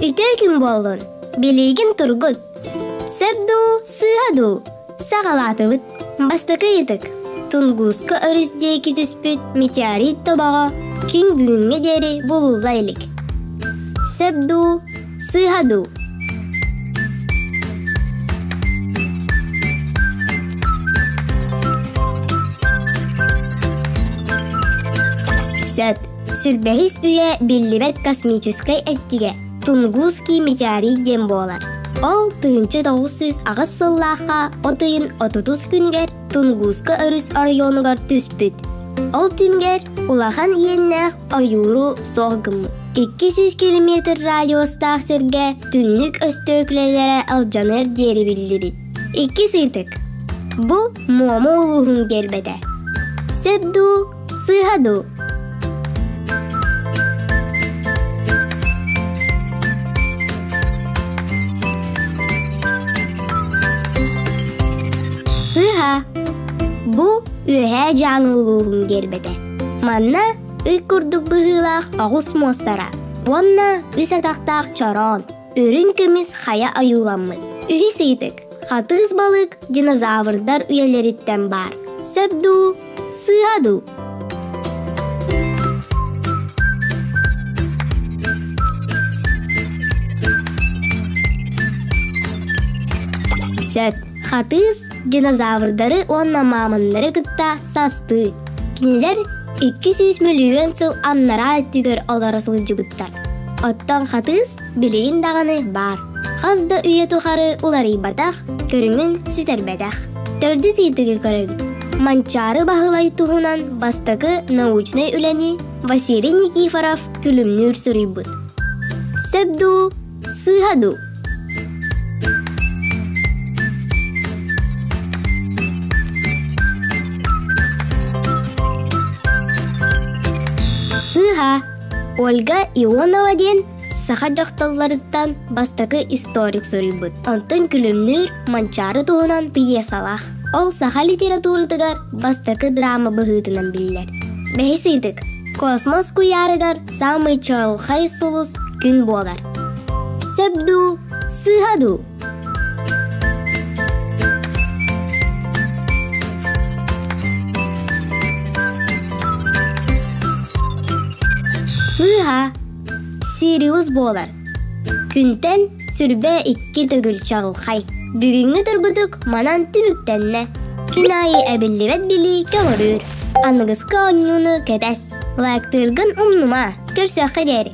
Үтүө күн буоллун! Билиигин тургут! Сөп дуу, сыыһа дуу? Саҕалаатыбыт. Бастакы ыйытык. Тунгуска өрүс диэки түспүт метеорит тобоҕо күн бүгүҥҥэ диэри булулла илик. Сөп дуу, сыыһа дуу? Сөп. Сүрбэһис үйэ биллибэт космическай эттигэ Тунгусский метеорит диэн буолар. Ол 1908 сыллаахха от ыйын 30 күнүгэр Тунгуска өрүс оройуонугар түспүт. Ол түмүгэр улахан иэннээх ойууру суох гыммыт. 200 километр радиустаах сиргэ түннүк өстөөкүлэлэрэ алдьаныар диэри биллибит. Иккис ыйытык. Бу Муома улууһун гербэтэ. Сөп дуу, Сыыһа дуу? Сыыһа. Бу Үөһээ Дьааҥы улууһун гербэтэ. Манна ый курдук быһыылаах оҕус муостара уонна үс атахтаах чороон, үрүҥ көмүс хайа ойууламмыт. Үһүс ыйытык. Хатыыс балык динозаврдар үйэлэриттэн баар. Сөп дуу, Сыа дуу? Сөп. Хатыыс динозаврдары уонна мамоннары кытта састыы. Кинилэр 200 мөлүйүөн сыл аннараа өттүгэр олоро сылдьыбыттар. Оттон хатыыс билигин даҕаны баар. Хас да үйэ тухары уларыйбатах, көрүҥүн сүтэрбэтэх. Төрдүс ыйытыгы көрөбүт. Манчаары Баһылай туһунан бастакы научнай үлэни Василий Никифоров күлүмнүүр суруйбут. Сөп дуу, сыыһа дуу? Сыыһа. Ольга Ионова диэн саха дьахталларыттан бастакы историк суруйбут. Онтон Күлүмнүүр Манчаары туһунан пьесалаах. Ол саха литературатыгар бастакы драма быһыытынан биллэр. Бэһис ыйытык. Космос куйаарыгар саамай чаҕылхай сулус күн буолар. Сөп дуу, сыыһа дуу? Сыыһа. Сириус буолар. Күнтэн сүрбэ икки төгүл чаҕылхай. Бүгүҥҥү тургутук манан түмүктэннэ. Күн аайы эбиллибэт билии көҕүрүүр. Аныгыскы оонньууну кэтэс. Лайктыыргын умнума. Көрсүөххэ диэри.